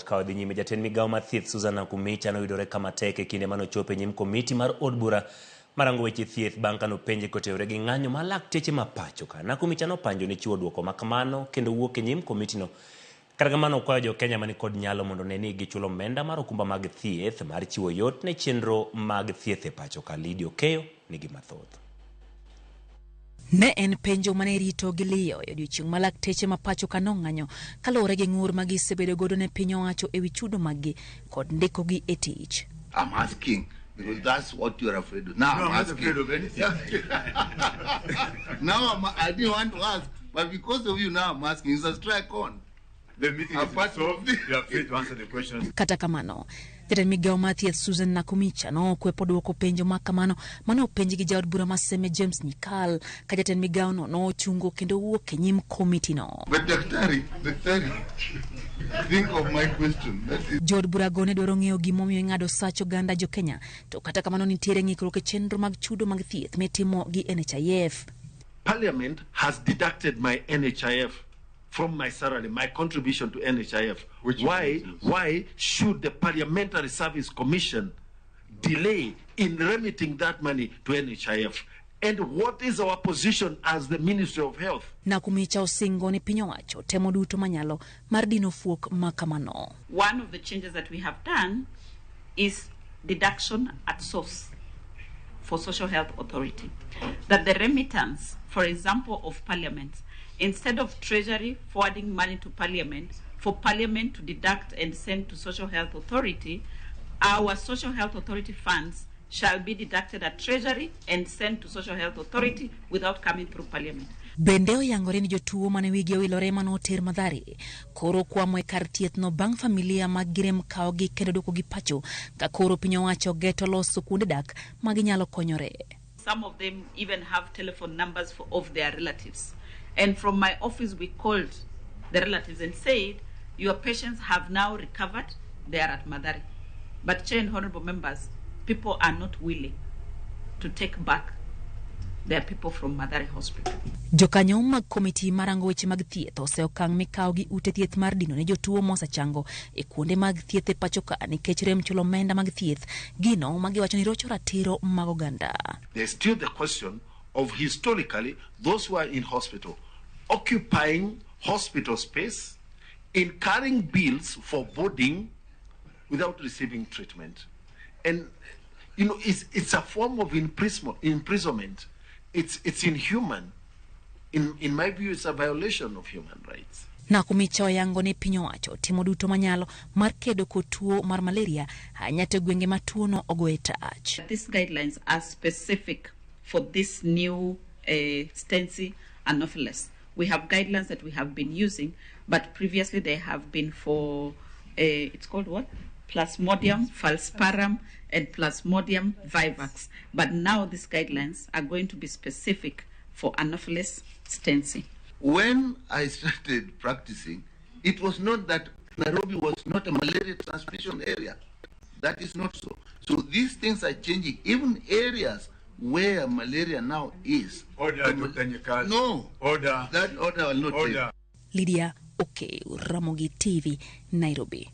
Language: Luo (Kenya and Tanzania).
Sport. Ka wadhi nyime, jatend migawo mar thieth Susan Nakhumicha noyudore kama tek e kinde mane ochopo e nyim komiti mar od bura marango weche thieth bang' ka nopenje kotenore gi ng'anyo mar lakteche ma pacho ka. Nakhumicha nopanjo ne chiwo duoko ma kamano kendo wuok e nyim komitino. Kata kamano okwayo jo Kenya mani kod nyalo mondo one ni gichulo omenda mar okumba mag thieth mar chiwo yot ne chenro mag thieth e pacho ka. Lydia Okeyo nigi mathoth. Ne en penjo mane irito gi liyo e odiechieng' ma lakteche ma pacho ka nong'anyo kaluwore gi ng'ur ma gisebedo godo ne piny owacho e wi chudo maggi kod ndikogi e tich. I'm asking because that's what you're afraid of. Now No, I'm I'm not asking. afraid of anything. Now I didn't want to ask, but because of you now I'm asking. It's a strike on. The meeting is Apart solved. You are free to answer the questions. Kata kamano, jatend migawo mar thieth Susan Nakhumicha nokwepo dwoko penjo ma kamano mane openji gi jaod bura ma Seme James Nyikal ka jatend migawono nochungo kendo wuok e nyim komitino. But Daktari, Daktari, think of my question. That is Jood burago ne dwaro ng'eyo gimomiyo ing'ado sach oganda jo Kenya, to kata kamano nitiere ng'ikruok e chenro mag chudo mag thieth mitimo gi NHIF. Parliament has deducted my NHIF from my salary, my contribution to NHIF. Which Why, is- why should the Parliamentary Service Commission delay in remitting that money to NHIF? And what is our position as the Ministry of Health? Nakhumicha osingo ni piny owacho temo duto manyalo mar dino fuok ma kamano. One of the changes that we have done is deduction at source for Social Health Authority. That the remittance, for example, of Parliament, instead of Treasury forwarding money to Parliament, for Parliament to deduct and send to Social Health Authority, our Social Health Authority funds shall be deducted at Treasury and sent to Social Health Authority without coming through Parliament. Bende oyangore ni jotuo mane wigi owilore mane oter Mathare koro kwamo e kar thieth no bang' familia mag girem kawogi kendo duokogi pacho ka koro piny owacho geto loso kuonde dak ma ginyalo konyore. Some of them even have telephone numbers of their relatives. And from my office, we called the relatives and said, your patients have now recovered, they are at Mathare. But Chair and Honorable Members, people are not willing to take back their people from Mathare Hospital. Jokanyo mag komiti marango weche mag thieth oseokang' mikawo gi ute thieth mar dino ne jotuo mosechango e kuonde mag thieth e pacho ka nikech rem chulo omenda mag thieth, gino ma giwacho ni rocho ratiro mag oganda. There's still the question of historically those who are in hospital occupying hospital space, incurring bills for boarding without receiving treatment. And it's a form of imprisonment. It's inhuman. In my view, it's a violation of human rights. Nakhumicha oyango ni piny owacho timo duto manyalo mar kedo kod tuo mar malaria ahinya to e gwenge ma tuono ogoye tach. These guidelines are specific for this new Stensi Anopheles. We have guidelines that we have been using, but previously they have been for, it's called what? Plasmodium falciparum and Plasmodium vivax. But now these guidelines are going to be specific for Anopheles stensei. When I started practicing, it was not that Nairobi was not a malaria transmission area. That is not so. So these things are changing. Even areas where malaria now is. Order, Doctor Nyikal. No. Order. That order will not Order. take. Lydia Okeyo, Ramogi TV, Nairobi.